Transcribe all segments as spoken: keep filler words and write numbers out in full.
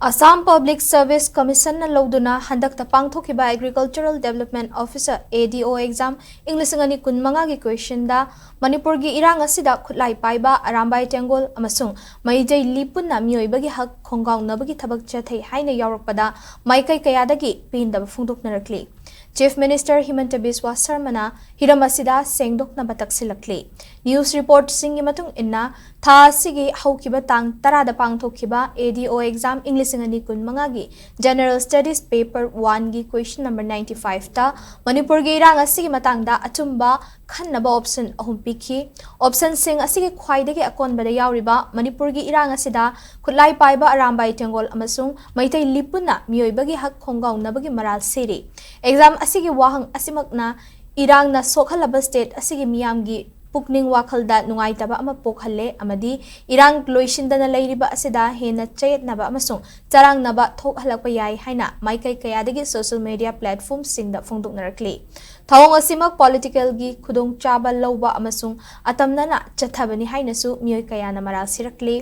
Assam Public Service Commissionꯅ ꯂꯧꯗꯨꯅ ꯍꯟꯗꯛꯇ ꯄꯥꯡꯊꯣꯛꯈꯤꯕ Agricultural Development Officer, ADO, exam ꯏꯪ ꯂꯤꯁꯤꯡ ꯑꯅꯤ ꯀꯨꯟꯃꯉꯥꯒꯤ questionꯗ ꯃꯅꯤꯄꯨꯔꯒꯤ ꯏꯔꯥꯡ ꯑꯁꯤꯗ ꯈꯨꯠꯂꯥꯏ ꯄꯥꯏꯕ ꯑꯔꯥꯝꯕꯥꯏ ꯇꯦꯡꯒꯣꯜ ꯑꯃꯁꯨꯡ ꯃꯩꯇꯩ ꯂꯤ ꯄꯨꯟꯅ ꯃꯤꯑꯣꯏꯕꯒꯤ ꯍꯛ ꯈꯣꯡꯒꯥꯎꯅꯕꯒꯤ ꯊꯕꯛ ꯆꯠꯊꯩ ꯍꯥꯏꯅ ꯌꯥꯎꯔꯛꯄꯗ ꯃꯥꯏꯀꯩ ꯀꯌꯥꯗꯒꯤ ꯄꯦꯟꯗꯕ ꯐꯣꯡꯗꯣꯛꯅꯔꯛꯂꯤ꯫ Chief Minister ꯍꯤꯃꯟꯇ ꯕꯤꯁ꯭ꯋꯥ ꯁꯔꯃꯅ ꯍꯤꯔꯝ ꯑꯁꯤꯗ ꯁꯦꯡꯗꯣꯛꯅꯕ ꯇꯛꯁꯤꯜꯂꯛꯂꯤ꯫ News reportꯁꯤꯡꯒꯤ ꯃꯇꯨꯡ ꯏꯟꯅ, ꯊꯥ ꯑꯁꯤꯒꯤ ꯍꯧꯈꯤꯕ ꯇꯥꯡ ꯇꯔꯥꯗ ꯄꯥꯡꯊꯣꯛꯈꯤꯕ ADO exam ꯏꯪ ꯂꯤꯁꯤꯡ ꯑꯅꯤ ꯀꯨꯟꯃꯉꯥꯒꯤ General Studies Paper Oneꯒꯤ question number ninety fiveꯇ ꯃꯅꯤꯄꯨꯔꯒꯤ ꯏꯔꯥꯡ ꯑꯁꯤꯒꯤ ꯃꯇꯥꯡꯗ ꯑꯆꯨꯝꯕ ꯈꯟꯅꯕ option ꯑꯍꯨꯝ ꯄꯤꯈꯤ꯫ Optionꯁꯤꯡ ꯑꯁꯤꯒꯤ ꯈ꯭ꯋꯥꯏꯗꯒꯤ ꯑꯀꯣꯟꯕꯗ ꯌꯥꯎꯔꯤꯕ ꯃꯅꯤꯄꯨꯔꯒꯤ ꯏꯔꯥꯡ ꯑꯁꯤꯗ ꯈꯨꯠꯂꯥꯏ ꯄꯥꯏꯕ ꯑꯔꯥꯝꯕꯥꯏ ꯇꯦꯡꯒꯣꯜ ꯑꯃꯁꯨꯡ ꯃꯩꯇꯩ ꯂꯤ ꯄꯨꯟꯅ ꯃꯤꯑꯣꯏꯕꯒꯤ ꯍꯛ ꯈꯣꯡꯒꯥꯎꯅꯕꯒꯤ ꯃꯔꯥꯜ ꯁꯤꯔꯤ꯫ Exam ꯑꯁꯤꯒꯤ ꯋꯥꯍꯪ ꯑꯁꯤꯃꯛꯅ ꯏꯔꯥꯡꯅ ꯁꯣꯛꯍꯜꯂꯕ state ꯑꯁꯤꯒꯤ ꯃꯤꯌꯥꯝꯒꯤ ꯄꯨꯛꯅꯤꯡ ꯋꯥꯈꯜꯗ ꯅꯨꯡꯉꯥꯏꯇꯕ ꯑꯃ ꯄꯣꯛꯍꯜꯂꯦ ꯑꯃꯗꯤ ꯏꯔꯥꯡ ꯂꯣꯏꯁꯤꯟꯗꯅ ꯂꯩꯔꯤꯕ ꯑꯁꯤꯗ ꯍꯦꯟꯅ ꯆꯌꯦꯠꯅꯕ ꯑꯃꯁꯨꯡ ꯆꯔꯥꯡꯅꯕ ꯊꯣꯛꯍꯜꯂꯛꯄ ꯌꯥꯏ ꯍꯥꯏꯅ ꯃꯥꯏꯀꯩ ꯀꯌꯥꯗꯒꯤ social media platformꯁꯤꯡꯗ ꯐꯣꯡꯗꯣꯛꯅꯔꯛꯂꯤ꯫ ꯊꯧꯑꯣꯡ ꯑꯁꯤꯃꯛ politicalꯒꯤ ꯈꯨꯗꯣꯡꯆꯥꯕ ꯂꯧꯕ ꯑꯃꯁꯨꯡ ꯑꯇꯝꯅꯅ ꯆꯠꯊꯕꯅꯤ ꯍꯥꯏꯅꯁꯨ ꯃꯤꯑꯣꯏ ꯀꯌꯥꯅ ꯃꯔꯥꯜ ꯁꯤꯔꯛꯂꯤ꯫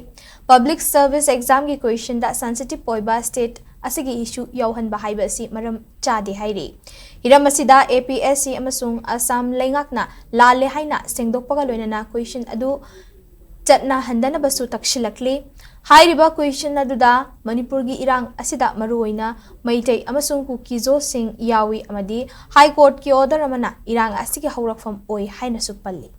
Public service examꯒꯤ questionꯗ sensitive ꯑꯣꯏꯕ state ꯑꯁꯤꯒꯤ issue ꯌꯥꯎꯍꯟꯕ ꯍꯥꯏꯕ ꯑꯁꯤ ꯃꯔꯝ ꯆꯥꯗꯦ ꯍꯥꯏꯔꯤ꯫ ꯍꯤꯔꯝ ꯑꯁꯤꯗ APSC ꯑꯃꯁꯨꯡ ꯑꯁꯥꯝ ꯂꯩꯉꯥꯛꯅ ꯂꯥꯜꯂꯦ ꯍꯥꯏꯅ ꯁꯦꯡꯗꯣꯛꯄꯒ ꯂꯣꯏꯅꯅ question ꯑꯗꯨ ꯆꯠꯅꯍꯟꯗꯅꯕꯁꯨ ꯇꯛꯁꯤꯜꯂꯛꯂꯤ꯫ ꯍꯥꯏꯔꯤꯕ question ꯑꯗꯨꯗ ꯃꯅꯤꯄꯨꯔꯒꯤ ꯏꯔꯥꯡ ꯑꯁꯤꯗ ꯃꯔꯨꯑꯣꯏꯅ ꯃꯩꯇꯩ ꯑꯃꯁꯨꯡ ꯀꯨꯀꯤꯖꯣꯁꯤꯡ ꯌꯥꯎꯏ ꯑꯃꯗꯤ High Courtꯀꯤ order ꯑꯃꯅ ꯏꯔꯥꯡ ꯑꯁꯤꯒꯤ ꯍꯧꯔꯛꯐꯝ ꯑꯣꯏ ꯍꯥꯏꯅꯁꯨ ꯄꯜꯂꯤ꯫